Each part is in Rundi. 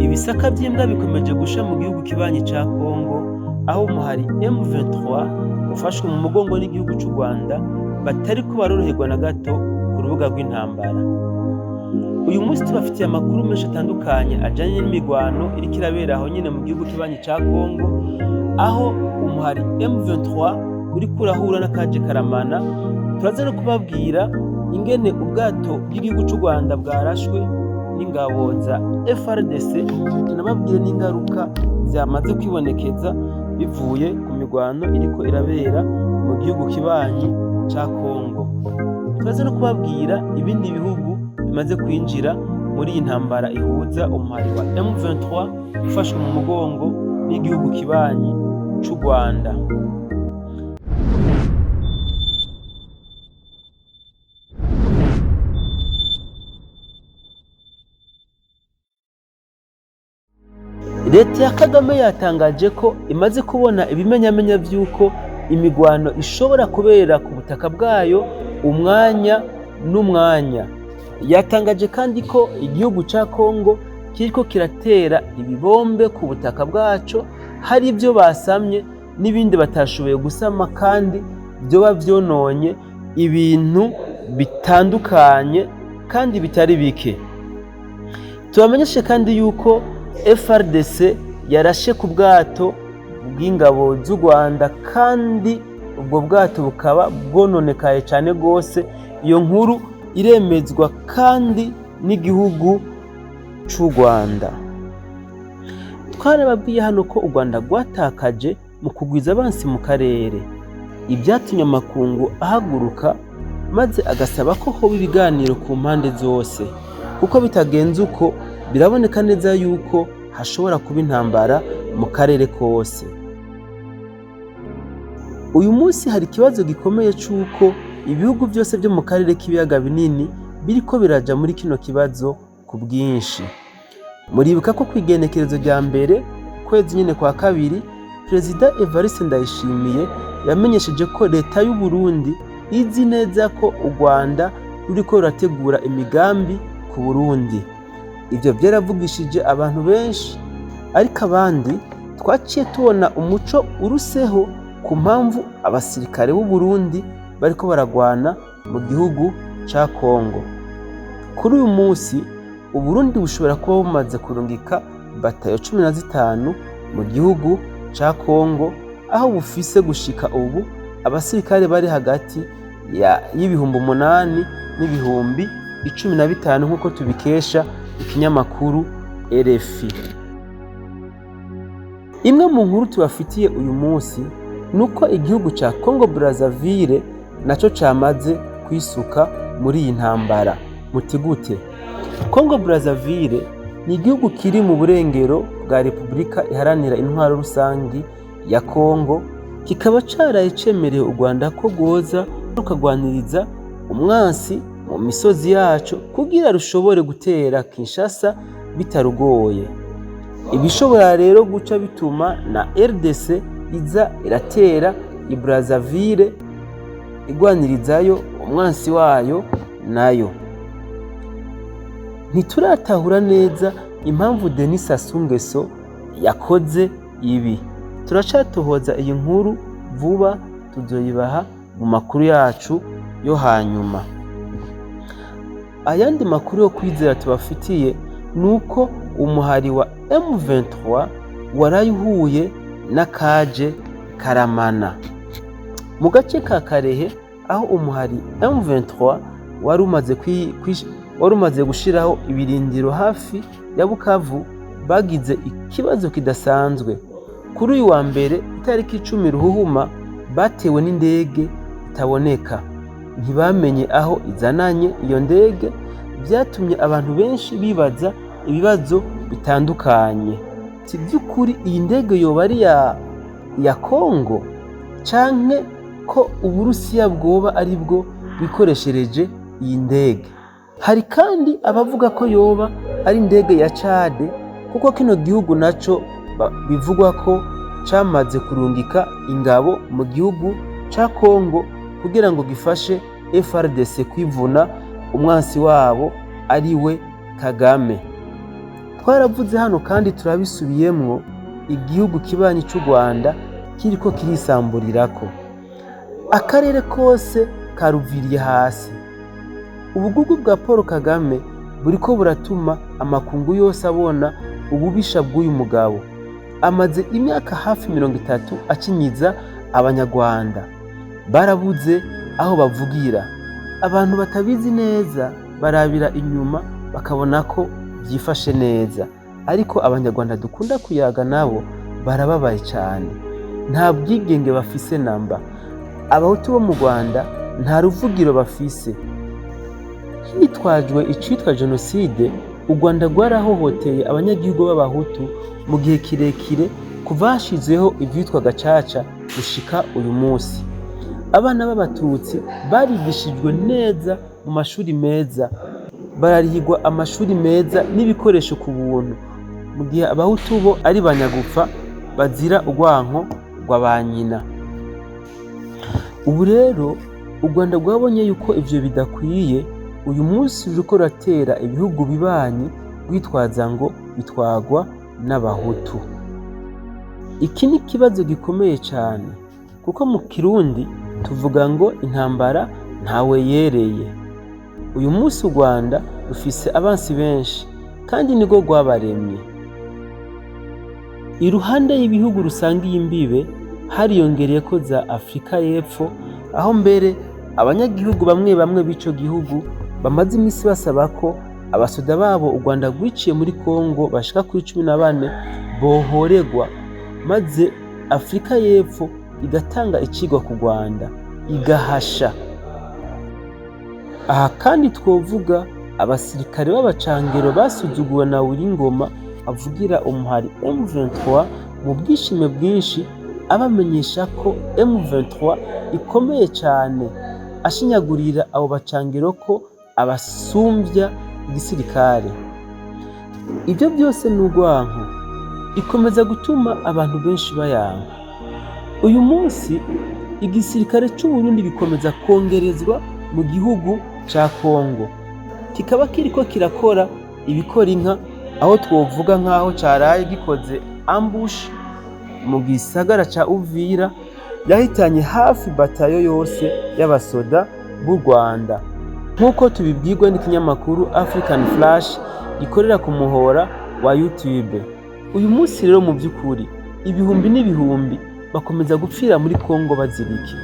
Ibisaka vy'imbwa bikomeje gusha mu gihugu kibanyi ca Kongo, aho umuhari M23 ufashwe mu mugongo n'igihugu c'u Rwanda batariko baroroherwa na gato ku rubuga rw'intambara. Uyu munsi tubafitiye amakuru menshi atandukanye ajanye n'imigwano iriko irabera aho nyene mu gihugu kibanyi ca Kongo, aho umuhari M23 uriko urahura n'akaje karamana. Turaza no kubabwira ingene ubwato bw'igihugu c'u Rwanda bwarashwe n'ingabo za FARDC, tunababwire n'ingaruka zamaze kwibonekeza bivuye ku migwano iriko irabera mu gihugu kibanyi ca Kongo. Turaza no kubabwira ibindi bihugu bimaze kwinjira muri iyi ntambara ihuza umuhari wa M23 ufashwe mu mugongo n'igihugu kibanyi c'u Rwanda. Leta ya Kagame yatangaje ko imaze kubona ibimenyamenya vy'uko imigwano ishobora kubera ku butaka bwayo umwanya n'umwanya. Yatangaje kandi ko igihugu ca Kongo kiriko kiratera ibibombe ku butaka bwaco, hari ivyo basamye n'ibindi batashoboye gusama kandi vyoba vyononye ibintu bitandukanye kandi bitari bike. Tubamenyeshe kandi yuko FARDC yarashe ku bwato bw'ingabo z'u Rwanda kandi ubwo bwato bukaba bwononekaye cane gose. Iyo nkuru iremezwa kandi n'igihugu c'u Rwanda. Twarababwiye hano ko u Rwanda rwatakaje mu kugwiza abansi mu karere, ibyatumye amakungu ahaguruka maze agasaba ko hoba ibiganiro ku mpande zose, kuko bitagenze uko biraboneka neza yuko hashobora kuba intambara mu karere kose. Uyu munsi hari ikibazo gikomeye c'uko ibihugu byose byo mu karere k'ibiyaga binini biriko biraja muri kino kibazo ku bwinshi. Muribuka ko kw'igenekerezo rya mbere ukwezi nyene kwa kabiri, Perezida Evariste Ndayishimiye yamenyesheje ko leta y'u Burundi izi neza ko u Rwanda ruriko rurategura imigambi ku Burundi. Ivyo vyaravugishije abantu benshi, ariko abandi twaciye tubona umuco uruseho ku mpamvu abasirikare b'u Burundi bariko baragwana mu gihugu ca Kongo. Kuri uyu munsi Uburundi bushobora kuba bumaze kurungika batayo 15 mu gihugu ca Kongo, aho bufise gushika ubu abasirikare bari hagati y'8,000 n'ibihumbi 15 nk'uko tubikesha ikinyamakuru RFI. Imwe mu nkuru tubafitiye uyu munsi nuko igihugu ca Congo Brazzaville naco camaze kwisuka muri iyi ntambara. Muti gute? Congo Brazzaville ni igihugu kiri mu burengero bwa Repubulika Iharanira Intwaro Rusangi ya Congo, kikaba caraye cemereye u Rwanda ko rwoza rukagwaniriza umwansi mu misozi yaco kugira rushobore gutera Kinshasa bitarugoye. Ibishobora rero guca bituma na RDC iza iratera i Brazzaville igwanirizayo umwansi wayo nayo. Ntituratahura neza impamvu Denis Sassou Nguesso yakoze ibi. Turacatohoza iyi nkuru, vuba tuzoyibaha mu makuru yacu yo hanyuma. Ayandi makuru yo kwizera tubafitiye nuko umuhari wa M23 waraye uhuye n'akaje karamana mu gace ka Karehe, aho umuhari M23 wari umaze gushiraho ibirindiro hafi ya Bukavu, bagize ikibazo kidasanzwe. Kuri uyu wa mbere itariki 10 Ruhuhuma batewe n'indege itaboneka, ntibamenye aho izananye iyo ndege. Byatumye abantu benshi bibaza ibibazo bitandukanye. Si by'ukuri iyi ndege yoba ari ya Kongo canke ko Uburusiya bwoba ari bwo bwikoreshereje iyi ndege? Hari kandi abavuga ko yoba ari indege ya Cade, kuko kino gihugu naco bivugwa ko camaze kurungika ingabo mu gihugu ca Kongo kugira ngo gifashe FARDC kwivuna umwansi wabo ari we Kagame. Twaravuze hano kandi turabisubiyemwo, igihugu kibanyi c'u Rwanda kiriko kirisamburirako. Akarere kose karuviriye hasi. Ubugugu bwa Paul Kagame buriko buratuma amakungu yose abona ububisha bw'uyu mugabo. Amaze imyaka hafi 30 acinyiza Abanyarwanda. Barabuze aho bavugira. Abantu batabizi neza barabira inyuma bakabona ko vyifashe neza, ariko Abanyarwanda dukunda kuyaga nabo barababaye cane. Nta bwigenge bafise namba. Abahutu bo mu Rwanda nta ruvugiro bafise. Hitwajwe icitwa jenoside, u Rwanda rwarahohoteye abanyagihugu b'Abahutu mu gihe kirekire kuva hashizweho ivyitwa gacaca gushika uyu musi. Abana b'Abatutsi barigishijwe neza mu mashuri meza, bararihirwa amashuri meza n'ibikoresho ku buntu, mu gihe Abahutu bo ari banyagupfa bazira urwanko rwa ba nyina. Ubu rero u Rwanda rwabonye yuko ivyo bidakwiye, uyu munsi ruriko ruratera ibihugu bibanyi rwitwaza ngo bitwagwa n'Abahutu. Iki ni ikibazo gikomeye cane, kuko mu Kirundi tuvuga ngo intambara ntawe yereye. Uyu munsi u Rwanda rufise abansi benshi kandi nirwo rwabaremye. Iruhande y'ibihugu rusangiye imbibe hariyongereyeko za Afrika y'Epfo, aho mbere abanyagihugu bamwe bamwe b'ico gihugu bamaze imisi basaba ko abasoda babo u Rwanda rwiciye muri Kongo bashika kuri 14 bohoregwa, maze Afrika y'Epfo igatanga icigwa ku Rwanda igahasha. Aha kandi twovuga abasirikare b'abacangero basuzuguwe na Willy Ngoma avugira umuhari M23 mu bwishime bwinshi, abamenyesha ko M23 ikomeye cane, ashinyagurira abo bacangero ko abasumvya igisirikare. Ivyo byose ni urwanko, ikomeza gutuma abantu benshi bayanka. Uyu munsi igisirikare c'u Burundi gikomeza kongerezwa mu gihugu ca Kongo, kikaba kiriko kirakora ibikora inka, aho twovuga nk'aho caraye gikoze ambush mu gisagara ca Uvira yahitanye hafi batayo yose y'abasoda b'u Rwanda, nk'uko tubibwirwa n'ikinyamakuru African Flash gikorera ku muhora wa YouTube. Uyu munsi rero mu by'ukuri ibihumbi n'ibihumbi bakomeza gupfira muri Kongo bazira iki?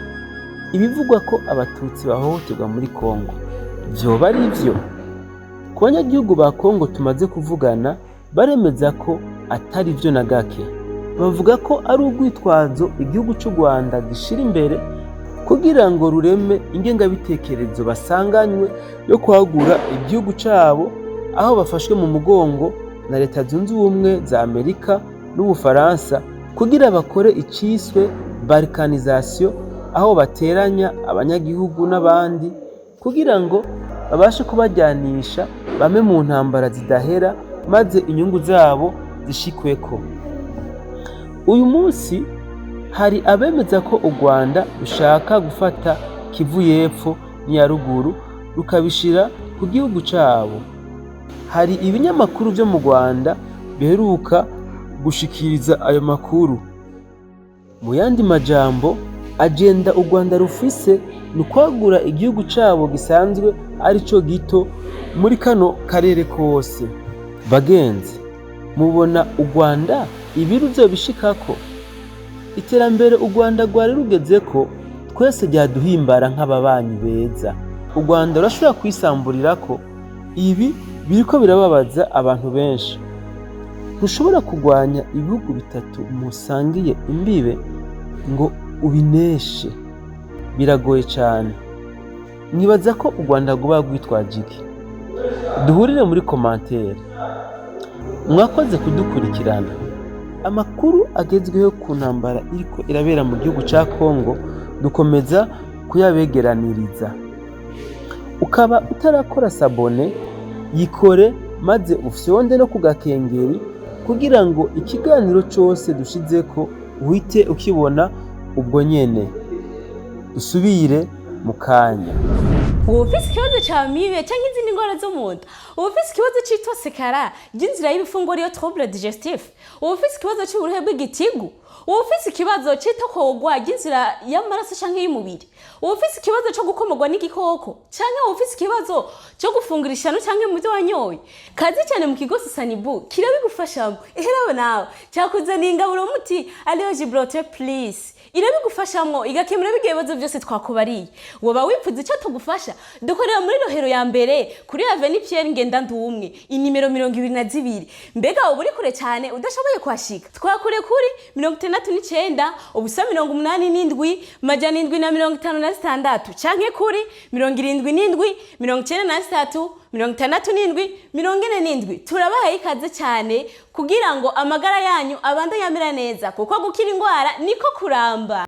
Ibivugwa ko Abatutsi bahohoterwa muri Kongo vyoba ari vyo? Ku banyagihugu ba Kongo tumaze kuvugana baremeza ko atari vyo na gake. Bavuga ko ari urwitwazo igihugu c'u Rwanda gishira imbere kugira ngo rureme ingengabitekerezo basanganywe yo kwagura igihugu cabo, aho bafashwe mu mugongo na Leta Zunze Ubumwe za Amerika n'Ubufaransa kugira bakore iciswe balkanisation, aho bateranya abanyagihugu n'abandi kugira ngo babashe kubajyanisha bame mu ntambara zidahera, maze inyungu zabo zishikweko. Uyu munsi hari abemeza ko u Rwanda rushaka gufata Kivu y'Epfo n'iya ruguru rukabishira ku gihugu cabo. Hari ibinyamakuru vyo mu Rwanda biheruka gushikiriza ayo makuru. Mu yandi majambo, agenda u Rwanda rufise ni ukwagura igihugu cabo gisanzwe arico gito muri kano karere kose. Bagenzi, mubona u Rwanda ibi ruzobishikako? Iterambere u Rwanda rwari rugezeko twese ryaduhimbara nk'ababanyi beza. U Rwanda rurashobora kwisamburirako. Ibi biriko birababaza abantu benshi. Ntushobora kurwanya ibihugu bitatu musangiye imbibe ngo ubineshe, biragoye cane. Mwibaza ko u Rwanda rwoba rwitwaje iki? Duhurire muri commentaire. Mwakoze kudukurikirana. Amakuru agezweho ku ntambara iriko irabera mu gihugu ca Kongo dukomeza kuyabegeraniriza. Ukaba utarakora s'abonner, yikore maze ufyonde no ku gakengeri kugira ngo ikiganiro cose dushizeko uhite ukibona ubwo nyene. Dusubire mu kanya. Woba ufise ikibazo ca amibe canke izindi ndwara zo mu nda? Woba ufise ikibazo c'itosekara ry'inzira y'ibifunguro, iyo trouble digestif? Woba ufise ikibazo c'uburuhe bw'igitigu? Woba ufise ikibazo c'itokorwa ry'inzira y'amaraso canke y'umubiri? Woba ufise ikibazo co gukomorwa n'igikoko, canke woba ufise ikibazo co gufungura ishano canke mu vyo wanyoye? Kazi cyane mu kigo Sasanibu kirabigufashamo. Eherawe nawe cakuzaniye ingaburo muti ariyo Gibraltar Plus, irabigufashamwo igakemura ibyo bibazo byose twakubariye. Woba wipfuza icyo tugufasha? Dukorera muri Rohero ya mbere, kuri Avenue Pierre Ngendandumwe, inimero 22. Mbega uba uri kure cyane udashoboye kuhashika? Twakure kuri 69 087 756 canke kuri 77 93 67 67 47. Turabahaye ikaze cyane kugira ngo amagara yanyu abandanye amera neza, kuko gukira indwara niko kuramba.